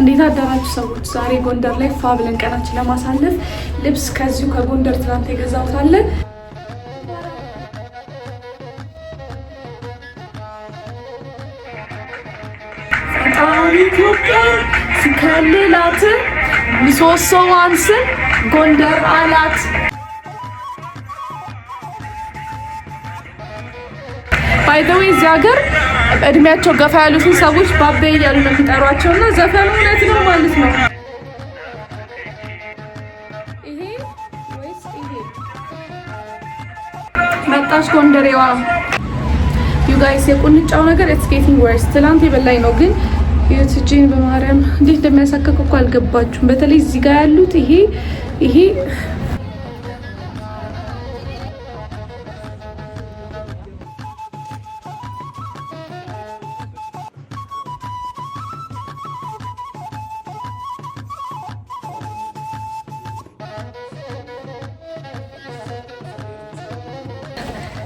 እንዴት አደራችሁ ሰዎች? ዛሬ ጎንደር ላይ ፏ ብለን ቀናችን ለማሳለፍ ልብስ ከዚሁ ከጎንደር ትናንት የገዛሁት አለ። ፈጣሪ ኢትዮጵያ ሲከልላት ምሰሶዋን ስም ጎንደር አላት። By the way፣ እዚህ ሀገር እድሜያቸው ገፋ ያሉትን ሰዎች ባቤ እያሉ ነው የሚጠሯቸው እና ዘፈኑ እውነት ነው ማለት ነው። ይሄ ወይስ ይሄ? መጣች ጎንደሬዋ። You guys፣ የቁንጫው ነገር it's getting worse። ትላንት የበላኝ ነው፣ ግን እጄን በማርያም እንዴት እንደሚያሳከክ እኮ አልገባችሁም። በተለይ እዚህ ጋር ያሉት ይሄ ይሄ።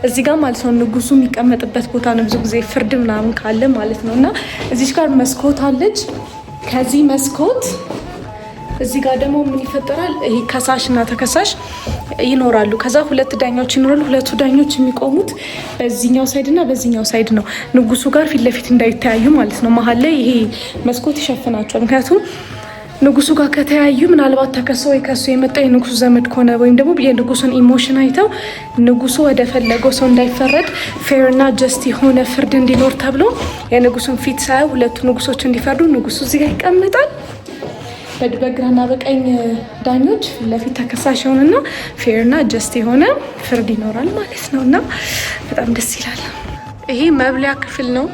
እዚህ ጋር ማለት ነው ንጉሱ የሚቀመጥበት ቦታ ነው። ብዙ ጊዜ ፍርድ ምናምን ካለ ማለት ነው። እና እዚች ጋር መስኮት አለች። ከዚህ መስኮት እዚህ ጋር ደግሞ ምን ይፈጠራል? ይሄ ከሳሽ እና ተከሳሽ ይኖራሉ። ከዛ ሁለት ዳኞች ይኖራሉ። ሁለቱ ዳኞች የሚቆሙት በዚህኛው side እና በዚህኛው side ነው፣ ንጉሱ ጋር ፊት ለፊት እንዳይተያዩ ማለት ነው። መሀል ላይ ይሄ መስኮት ይሸፍናቸዋል። ምክንያቱም ንጉሱ ጋር ከተያዩ ምናልባት ተከሶ ወይ ከሱ የመጣ የንጉሱ ዘመድ ከሆነ ወይም ደግሞ የንጉሱን emotion አይተው ንጉሱ ወደ ፈለገው ሰው እንዳይፈረድ፣ fair እና just የሆነ ፍርድ እንዲኖር ተብሎ የንጉሱን ፊት ሳያዩ ሁለቱ ንጉሶች እንዲፈርዱ ንጉሱ እዚህ ጋር ይቀመጣል። በግራና በቀኝ ዳኞች፣ ፊት ለፊት ተከሳሽ የሆነና fair እና just የሆነ ፍርድ ይኖራል ማለት ነው። እና በጣም ደስ ይላል። ይሄ መብሊያ ክፍል ነው።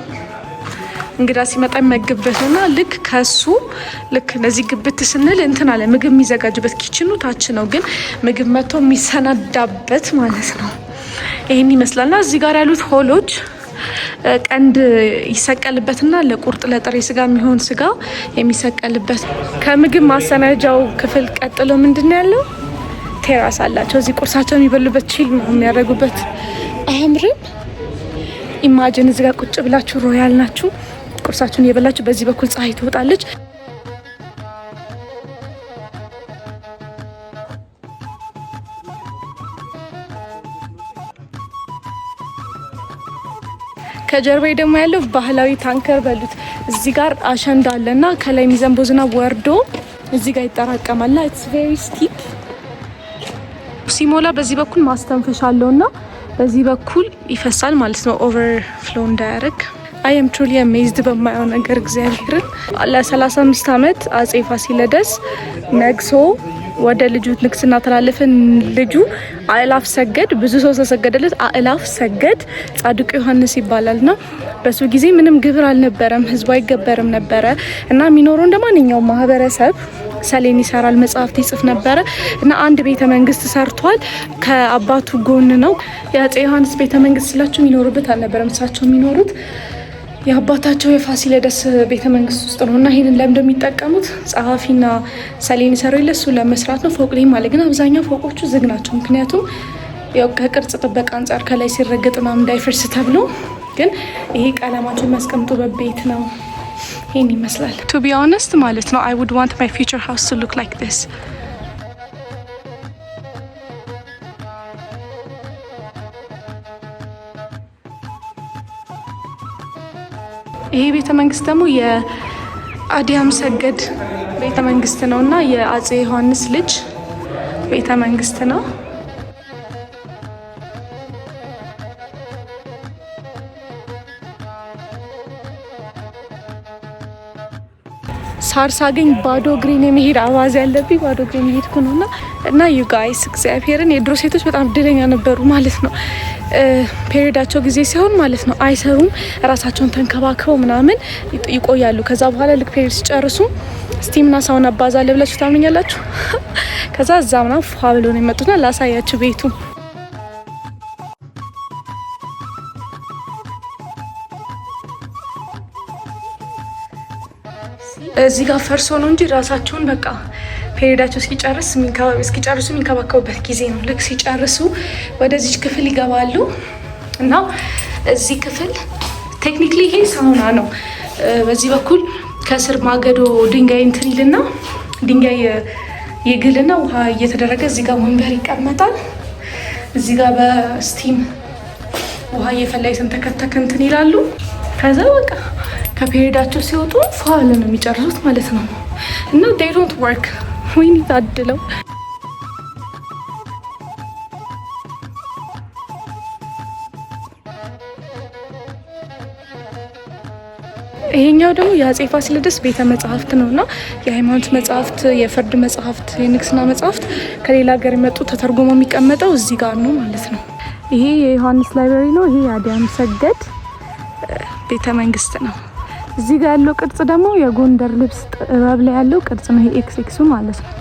እንግዳ ሲመጣ የሚመግብበት ነው። እና ልክ ከሱ ልክ እንደዚህ ግብት ስንል እንትን አለ፣ ምግብ የሚዘጋጅበት kitchen ኑ ታች ነው፣ ግን ምግብ መጥቶ የሚሰናዳበት ማለት ነው። ይህን ይመስላል። እና እዚህ ጋር ያሉት hall ኦች ቀንድ ይሰቀልበትና ለቁርጥ ለጥሬ ስጋ የሚሆን ስጋ የሚሰቀልበት። ከምግብ ማሰናጃው ክፍል ቀጥሎ ምንድን ነው ያለው? Terrace አላቸው። እዚህ ቁርሳቸውን የሚበሉበት፣ chill የሚያደርጉበት። አያምርም? Imagine እዚህ ጋር ቁጭ ብላችሁ royal ናችሁ፣ ቁርሳችሁን እየበላችሁ በዚህ በኩል ፀሐይ ትወጣለች። ከጀርባዬ ደግሞ ያለው ባህላዊ ታንከር በሉት። እዚህ ጋር አሸንዳ አለ እና ከላይ የሚዘንበው ዝናብ ወርዶ እዚህ ጋር ይጠራቀማል እና it's very steep። ሲሞላ በዚህ በኩል ማስተንፈሻ አለው እና በዚህ በኩል ይፈሳል ማለት ነው፣ overflow እንዳያደርግ። I am truly amazed በማየው ነገር። እግዚአብሔርን ለ35 ዓመት አጼ ፋሲለደስ ነግሶ ወደ ልጁ ንግስና ተላለፈ። ልጁ አእላፍ ሰገድ፣ ብዙ ሰው ተሰገደለት። አእላፍ ሰገድ ጻድቁ ዮሐንስ ይባላል እና በሱ ጊዜ ምንም ግብር አልነበረም፣ ህዝቡ አይገበርም ነበረ እና የሚኖረው እንደ ማንኛውም ማህበረሰብ ሰሌን ይሰራል፣ መጽሐፍት ይጽፍ ነበረ እና አንድ ቤተ መንግስት ሰርቷል። ከአባቱ ጎን ነው። የአጼ ዮሐንስ ቤተ መንግስት ስላቸው የሚኖሩበት አልነበረም። እሳቸው የሚኖሩት የአባታቸው የፋሲለደስ ቤተ መንግስት ውስጥ ነው እና ይህንን ለምንድን የሚጠቀሙት? ጸሐፊና ሰሌን ይሰሩ የለ፣ እሱ ለመስራት ነው። ፎቅ ላይ ማለት ግን አብዛኛው ፎቆቹ ዝግ ናቸው። ምክንያቱም ያው ከቅርጽ ጥበቃ አንጻር ከላይ ሲረገጥ ምናምን እንዳይፈርስ ተብሎ። ግን ይሄ ቀለማቸው የሚያስቀምጡበት ቤት ነው። ይህን ይመስላል። To be honest ማለት ነው፣ I would want my future house to look like this። ይሄ ቤተ መንግስት ደግሞ የአድያም ሰገድ ቤተ መንግስት ነው እና የአጼ ዮሐንስ ልጅ ቤተ መንግስት ነው። ሳር ሳገኝ ባዶ እግሬን የመሄድ አባዜ ያለብኝ፣ ባዶ እግሬን እየሄድኩ ነው። እና you guys፣ እግዚአብሔርን የድሮ ሴቶች በጣም እድለኛ ነበሩ ማለት ነው። Period ኣቸው ጊዜ ሲሆን ማለት ነው አይሰሩም፣ ራሳቸውን ተንከባክበው ምናምን ይቆያሉ። ከዛ በኋላ ልክ period ሲጨርሱ steam ና sauna bath አለ ብላችሁ ታምኑኛላችሁ? ከዛ እዛ ምናምን ፏ ብሎ ነው የመጡትና ላሳያችሁ ቤቱ። እዚህ ጋር ፈርሶ ነው እንጂ ራሳቸውን በቃ period ኣቸው እስኪጨርሱ የሚንከባከቡበት ጊዜ ነው። ልክ ሲጨርሱ ወደዚች ክፍል ይገባሉ እና እዚህ ክፍል technically ይሄ ሳውና ነው። በዚህ በኩል ከስር ማገዶ ድንጋይ እንትን ይልና ድንጋይ ይግልና ውሃ እየተደረገ እዚህ ጋር ወንበር ይቀመጣል። እዚህ ጋር በ steam ውሃ እየፈላ የተንተከተከ እንትን ይላሉ። ከዛ በቃ ከ period ኣቸው ሲወጡ ፏ ብለው ነው የሚጨርሱት ማለት ነው። እና they don't work። ወይኔ ታድለው። ይሄኛው ደግሞ የአጼ ፋሲለደስ ቤተ መጽሐፍት ነው እና የሃይማኖት መጽሐፍት፣ የፍርድ መጽሐፍት፣ የንግስና መጽሐፍት ከሌላ ሀገር የመጡ ተተርጉሞ የሚቀመጠው እዚህ ጋር ነው ማለት ነው። ይሄ የዮሐንስ library ነው። ይሄ የአዲያም ሰገድ ቤተ መንግስት ነው። እዚህ ጋር ያለው ቅርጽ ደግሞ የጎንደር ልብስ ጥበብ ላይ ያለው ቅርጽ ነው። ይሄ X X ኡ ማለት ነው።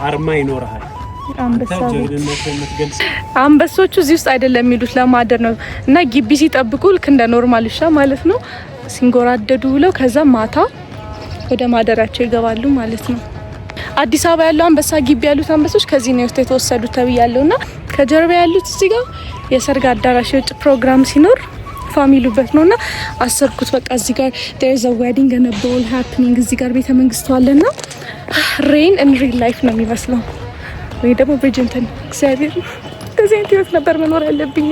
አርማ ይኖርሃል። አንበሳ ቤት። ጀግንነት የምትገልጽ። አንበሶቹ እዚህ ውስጥ አይደለም የሚሉት፣ ለማደር ነው እና ግቢ ሲጠብቁ ልክ እንደ normal ውሻ ማለት ነው ሲንጎራደዱ ብለው ከዛ ማታ ወደ ማደሪያቸው ይገባሉ ማለት ነው። አዲስ አበባ ያለው አንበሳ ግቢ ያሉት አንበሶች ከዚህ ነው የተወሰዱት ተብያለሁ። እና ከጀርባ ያሉት እዚህ ጋር የሰርግ አዳራሽ የውጭ ፕሮግራም ሲኖር ፋሚሉበት ነው። እና አሰብኩት በቃ እዚህ ጋር there is a wedding and a ball happening። እዚህ ጋር ቤተ መንግስቱ አለና reign in real life ነው የሚመስለው ወይ ደግሞ ብሪጅንተን። እግዚአብሔር፣ እንደዚህ አይነት ህይወት ነበር መኖር ያለብኝ።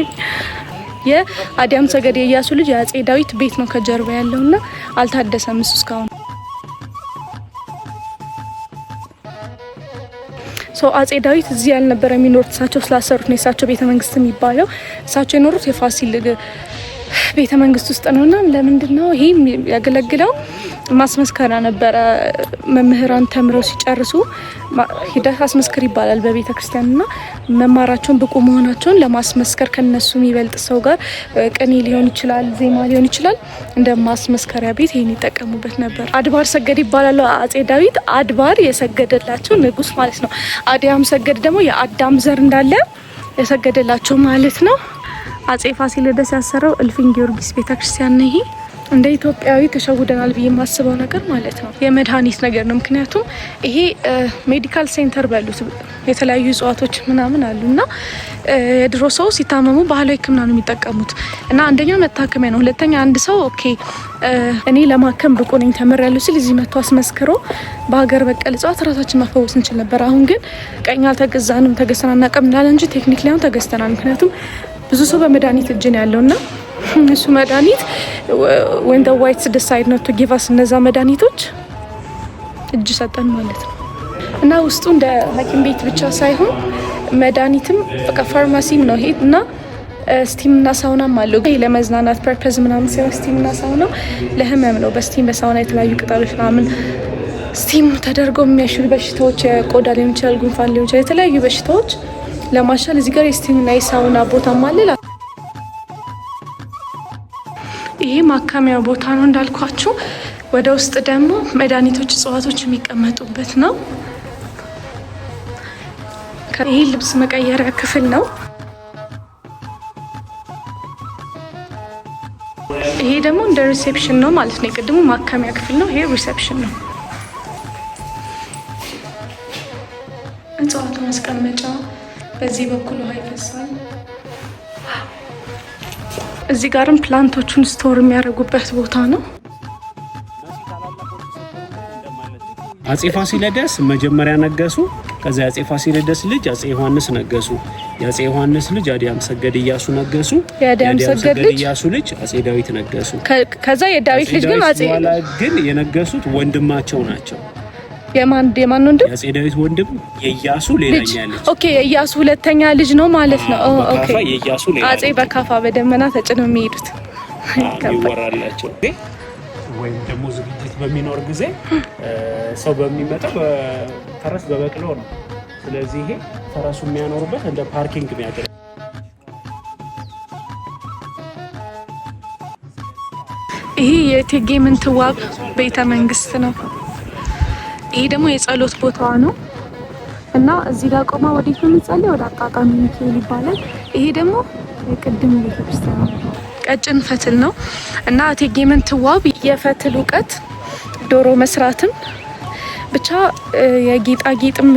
የአዲያም ሰገድ የኢያሱ ልጅ የአጼ ዳዊት ቤት ነው ከጀርባ ያለውና አልታደሰም እሱ እስካሁን። So አጼ ዳዊት እዚህ ያልነበረ የሚኖሩት፣ እሳቸው ስላሰሩት ነው የእሳቸው ቤተ መንግስት የሚባለው። እሳቸው የኖሩት የፋሲል ቤተ መንግስት ውስጥ ነው። እና ለምንድን ነው ይሄ ያገለግለው? ማስመስከሪያ ነበረ። መምህራን ተምረው ሲጨርሱ ሂደህ አስመስክር ይባላል በቤተ ክርስቲያን። እና መማራቸውን ብቁ መሆናቸውን ለማስመስከር ከነሱ የሚበልጥ ሰው ጋር ቅኔ ሊሆን ይችላል፣ ዜማ ሊሆን ይችላል። እንደ ማስመስከሪያ ቤት ይሄን ይጠቀሙበት ነበር። አድባር ሰገድ ይባላሉ። አጼ ዳዊት አድባር የሰገደላቸው ንጉስ ማለት ነው። አዲያም ሰገድ ደግሞ የአዳም ዘር እንዳለ የሰገደላቸው ማለት ነው። አጼ ፋሲለደስ ያሰራው እልፍኝ ጊዮርጊስ ቤተክርስቲያን ነው። ይሄ እንደ ኢትዮጵያዊ ተሸውደናል ብዬ የማስበው ነገር ማለት ነው የመድኃኒት ነገር ነው። ምክንያቱም ይሄ medical center በሉት የተለያዩ እጽዋቶች ምናምን አሉ። እና የድሮ ሰው ሲታመሙ ባህላዊ ሕክምና ነው የሚጠቀሙት። እና አንደኛው መታከሚያ ነው። ሁለተኛ አንድ ሰው okay እኔ ለማከም ብቁ ነኝ፣ ተምሬያለሁ ሲል እዚህ መጥቶ አስመስክሮ በሀገር በቀል እጽዋት ራሳችን መፈወስ እንችል ነበር። አሁን ግን ቀኝ አልተገዛንም፣ ተገዝተን አናውቅም እንዳለ እንጂ technically አሁን ተገዝተናል። ምክንያቱም ብዙ ሰው በመድኃኒት እጅ ነው ያለው። እና እሱ መድኃኒት when the whites decide not to give us እነዛ መድኃኒቶች እጅ ሰጠን ማለት ነው። እና ውስጡ እንደ ሐኪም ቤት ብቻ ሳይሆን መድኃኒትም በቃ ፋርማሲም ነው ይሄ። እና steam እና ሳውናም አለው። ይሄ ለመዝናናት purpose ምናምን ሳይሆን steam እና ሳውና ለህመም ነው። በ steam በ sauna የተለያዩ ቅጠሎች ምናምን steam ተደርገው የሚያሽሉ በሽታዎች የቆዳ ሊሆን ይችላል፣ ጉንፋን ሊሆን ይችላል፣ የተለያዩ በሽታዎች ለማሻል እዚህ ጋር የ steam እና የሳውና ቦታም አለ። ይሄ ማከሚያ ቦታ ነው እንዳልኳችሁ። ወደ ውስጥ ደግሞ መድኃኒቶች፣ እጽዋቶች የሚቀመጡበት ነው። ይሄ ልብስ መቀየሪያ ክፍል ነው። ይሄ ደግሞ እንደ reception ነው ማለት ነው። የቅድሙ ማከሚያ ክፍል ነው። ይሄ reception ነው። እጽዋቱ ማስቀመጫ፣ በዚህ በኩል ውሃ ይፈሳል። እዚህ ጋርም plant ኦቹን store የሚያደርጉበት ቦታ ነው። አጼ ፋሲለደስ መጀመሪያ ነገሱ። ከዛ የአጼ ፋሲለደስ ልጅ አጼ ዮሐንስ ነገሱ። የአጼ ዮሐንስ ልጅ አዲያም ሰገድ እያሱ ነገሱ። የአዲያም ሰገድ ልጅ እያሱ ልጅ አጼ ዳዊት ነገሱ። ከዛ የዳዊት ልጅ ግን አጼ በኋላ ግን የነገሱት ወንድማቸው ናቸው። የማን ወንድም? የአጼ ዳዊት ወንድም የኢያሱ ልጅ። ሌላኛ ልጅ። Okay፣ የኢያሱ ሁለተኛ ልጅ ነው ማለት ነው። በካፋ Okay። የኢያሱ ሌላ አጼ በካፋ በደመና ተጭነው የሚሄዱት። ይወራላቸው ወይም ደግሞ ዝግጅት በሚኖር ጊዜ ሰው በሚመጣው በፈረስ በበቅሎ ነው። ስለዚህ ይሄ ፈረሱ የሚያኖሩበት እንደ parking የሚያገለግል። ይሄ የእቴጌ ምንትዋብ ቤተ መንግስት ነው። ይሄ ደግሞ የጸሎት ቦታዋ ነው እና እዚህ ጋር ቆማ ወዴት ነው የምትጸልይ? ወደ አጣጣሚ ሚካኤል ይባላል። ይሄ ደግሞ የቅድም ቤተክርስቲያን ነው። ቀጭን ፈትል ነው እና እቴጌ ምንትዋብ የፈትል እውቀት ዶሮ መስራትም ብቻ የጌጣጌጥም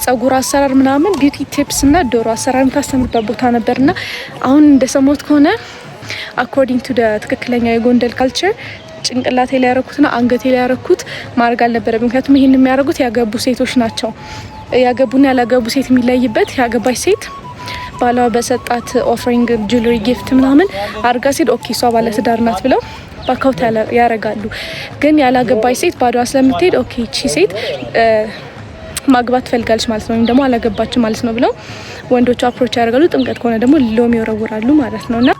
ጸጉር አሰራር ምናምን beauty tips እና ዶሮ አሰራር የምታስተምርበት ቦታ ነበር። እና አሁን እንደሰማሁት ከሆነ according to ትክክለኛው የጎንደር culture ጭንቅላቴ ላይ ያረኩትና አንገቴ ላይ ያረኩት ማድረግ አልነበረም። ምክንያቱም ይህን የሚያደርጉት ያገቡ ሴቶች ናቸው። ያገቡና ያላገቡ ሴት የሚለይበት ያገባች ሴት ባሏ በሰጣት offering jewelry gift ምናምን አርጋ ሴት okay እሷ ባለትዳር ናት ብለው back out ያረጋሉ። ግን ያላገባች ሴት ባዷ ስለምትሄድ okay እቺ ሴት ማግባት ትፈልጋለች ማለት ነው፣ ወይም ደግሞ አላገባችም ማለት ነው ብለው ወንዶቹ approach ያደርጋሉ። ጥምቀት ከሆነ ደግሞ ሎሚ ይወረውራሉ ማለት ነው። እና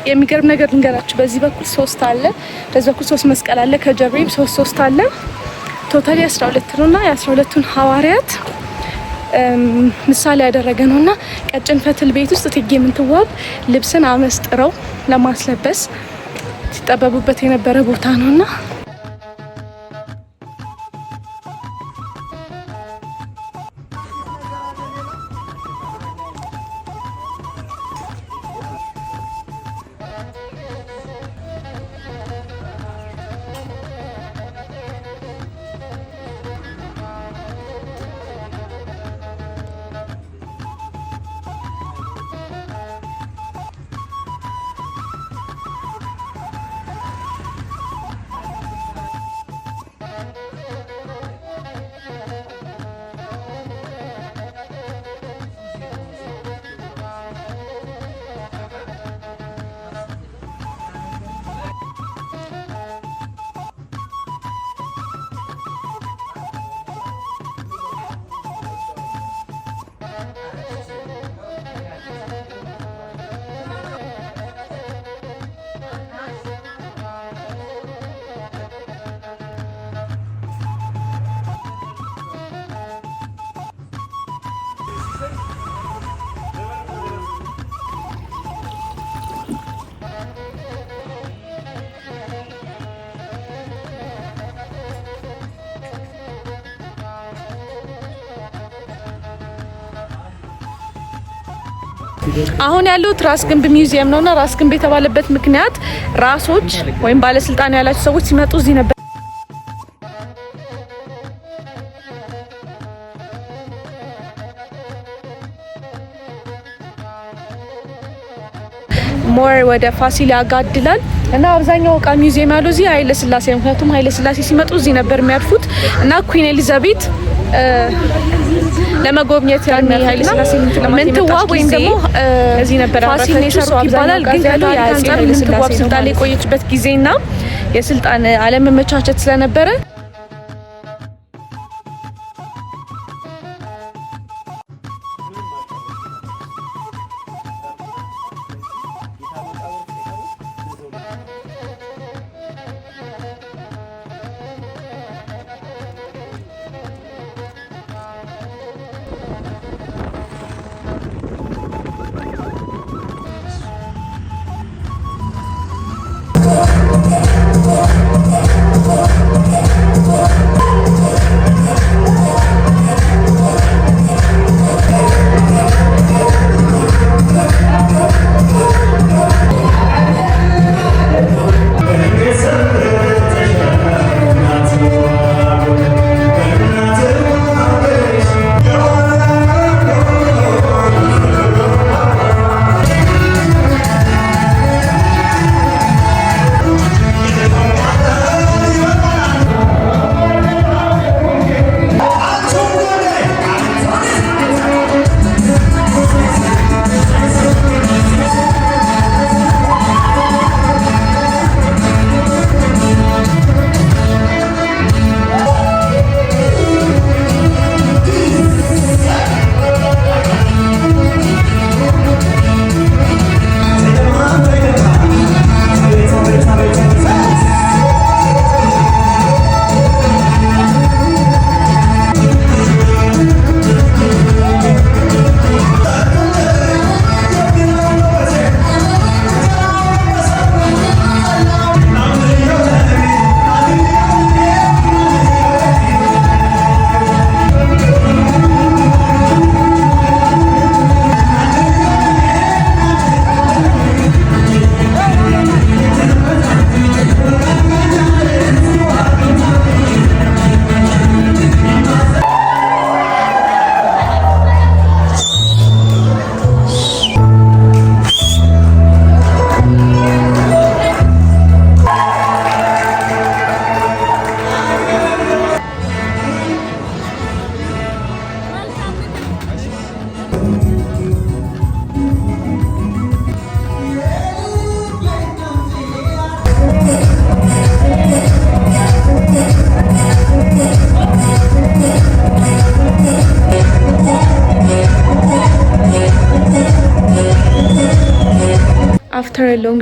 የሚገርም ነገር ልንገራችሁ። በዚህ በኩል ሶስት አለ፣ በዚህ በኩል ሶስት መስቀል አለ፣ ከጀርባዬም ሶስት ሶስት አለ። Totally 12 ነው እና የ12ቱን ሐዋርያት ምሳሌ ያደረገ ነው እና ቀጭን ፈትል ቤት ውስጥ እቴጌ ምንትዋብ ልብስን አመስጥረው ለማስለበስ ሲጠበቡበት የነበረ ቦታ ነውና አሁን ያለሁት ራስ ግንብ ሚውዚየም ነውና ራስ ግንብ የተባለበት ምክንያት ራሶች ወይም ባለስልጣን ያላቸው ሰዎች ሲመጡ እዚህ ነበር more ወደ ፋሲል ያጋድላል እና አብዛኛው እቃ ሚውዚየም ያለው እዚህ ኃይለ ስላሴ፣ ምክንያቱም ኃይለ ስላሴ ሲመጡ እዚህ ነበር የሚያርፉት እና Queen ኤሊዛቤት ለመጎብኘት ያን ኃይለ ስላሴ ምንትዋብ ወይም ደግሞ እዚህ ነበር ፋሲል ነው የሰሩት ይባላል። ግን ከታሪክ አንጻር ምንትዋብ ስልጣን ላይ የቆየችበት ጊዜና የስልጣን አለመመቻቸት ስለነበረ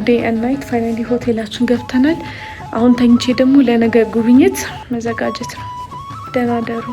Day and night. Finally ሆቴላችን ገብተናል። አሁን ተኝቼ ደግሞ ለነገ ጉብኝት መዘጋጀት ነው። ደህና ደሩ።